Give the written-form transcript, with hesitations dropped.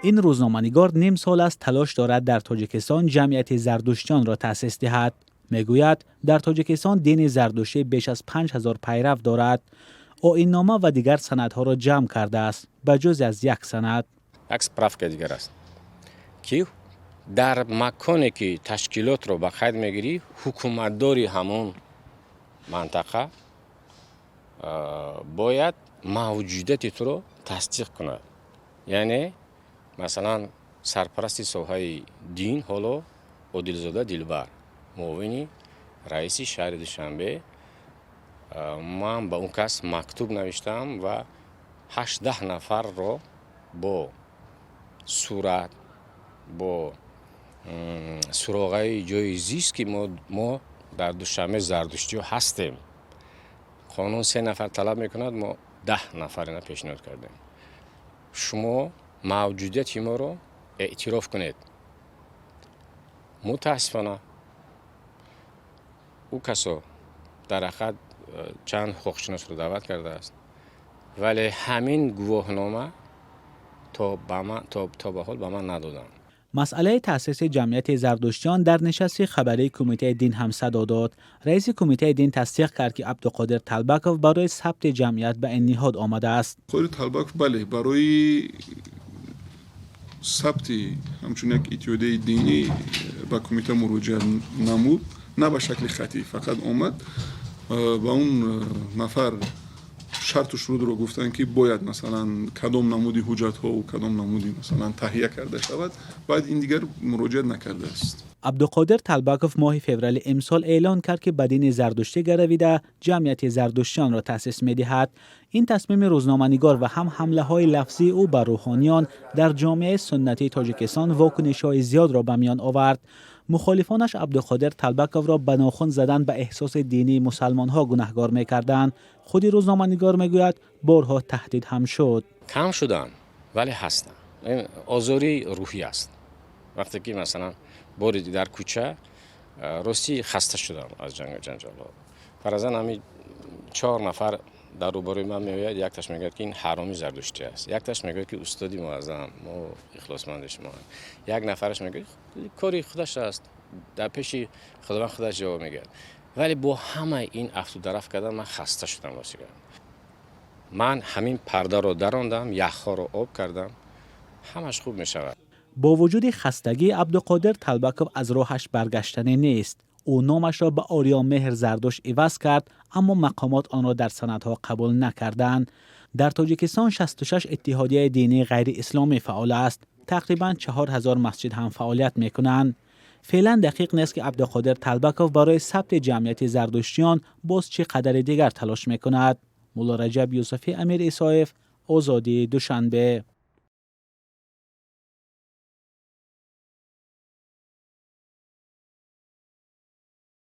Ин рӯзноманигор ним сол аст талош дорад дар Тоҷикистон ҷамъияти зардуштиёнро таъсис диҳад. Мегӯяд, дар Тоҷикистон дини зардуштӣ беш аз 5000 пайрав дорад. Оиннома ва дигар санадҳоро ҷамъ кардааст, ба ҷуз аз як санад. Як справка дигар аст, ки дар маконе ки ташкилотро ба қайд мегирӣ, ҳукуматдори ҳамон мантақа бояд мавҷудияти туро тасдиқ кунад. Яъне, масалан, сарпарасти соҳаи дин ҳоло Одилзода Дилбар, муовини раиси шаҳри Душанбе. Ман ба он кас мактуб навиштам ва 18 нафарро бо сурат, бо суроғаи ҷои зист, ки мо дар Душанбе зардуштиҳо ҳастем. Қонун се нафар талаб мекунад, мо 10 нафарина пешниҳод кардем. Шумо мавҷудияти моро эътироф кунед. Мутаассифона, ӯ касо дар ҳақиқат чанд ҳуқуқшиносро даъват кардааст, вале ҳамин гувоҳнома то ба ҳол ба ман надоданд. Масъалаи таъсиси ҷамъияти зардуштиён дар нишасти хабарии кумитаи дин ҳам садо дод. Раиси кумитаи дин тасдиқ кард, ки Абдуқодир Талбаков барои сабти ҷамъият ба ин ниҳод омадааст. Қодир Талбаков, бале, барои сабти ҳамчун як иттиҳодияи динӣ ба кумита муроҷиат намуд. На ба шакли хатӣ, фақат омад. Ба он нафар шарту шурутро гуфтанд, ки бояд, масалан, кадом намуди ҳуҷҷатҳову кадом намуди, масалан, таҳия карда шавад. Баъд ин дигар муроҷиат накардааст. Абдуқодир Талбаков моҳи феврали имсол эълон кард, ки ба дини зардуштӣ гаравида, ҷамъияти зардуштиёнро таъсис медиҳад. Ин тасмими рӯзноманигор ва ҳам ҳамлаҳои лафзии ӯ ба рӯҳониён дар ҷомеаи суннатии Тоҷикистон вокунишҳои зиёдро ба миён овард. Мухолифонаш Абдуқодир Талбаковро ба нохун задан ба эҳсоси динии мусалмонҳо гунаҳгор мекарданд. Худи рӯзноманигор мегӯяд, борҳо таҳдид ҳам шуд. Кам шуданд, вале ҳастанд. Озори рӯҳӣ аст, вақте ки, масалан, бори дар кӯча. Ростӣ, хаста шудам аз ҷангу ҷанҷолҳо. Фарзан, ҳамин чор нафар дар рӯбарӯи ман меояд. Якташ мегӯяд, ки ин ҳароми зардуштӣ аст, якташ мегӯяд, ки устоди муаззам, мо ихлосманди шумо, як нафараш мегӯяд, кори худаш аст, дар пеши Худованд худаш ҷавоб мегӯяд. Вале бо ҳамаи ин афту дарафт кардан ман хаста шудам. Рости, ман ҳамин пардаро дарондам, яхҳоро об кардам, ҳамаш хуб мешавад. Бо вуҷуди хастагӣ, Абдуқодир Талбаков аз роҳаш баргаштанӣ нест. Ӯ номашро ба Ориёмеҳр Зардушт иваз кард, аммо мақомот онро дар санадҳо қабул накарданд. Дар Тоҷикистон 66 иттиҳодияи динии ғайриисломӣ фаъол аст. Тақрибан 4000 масҷид ҳам фаъолият мекунанд. Феълан дақиқ нест, ки Абдуқодир Талбаков барои сабти ҷамъияти зардуштиён боз чӣ қадари дигар талош мекунад. Муллораҷаб Юсуфӣ, Амир Исоев, Озодӣ, Душанбе.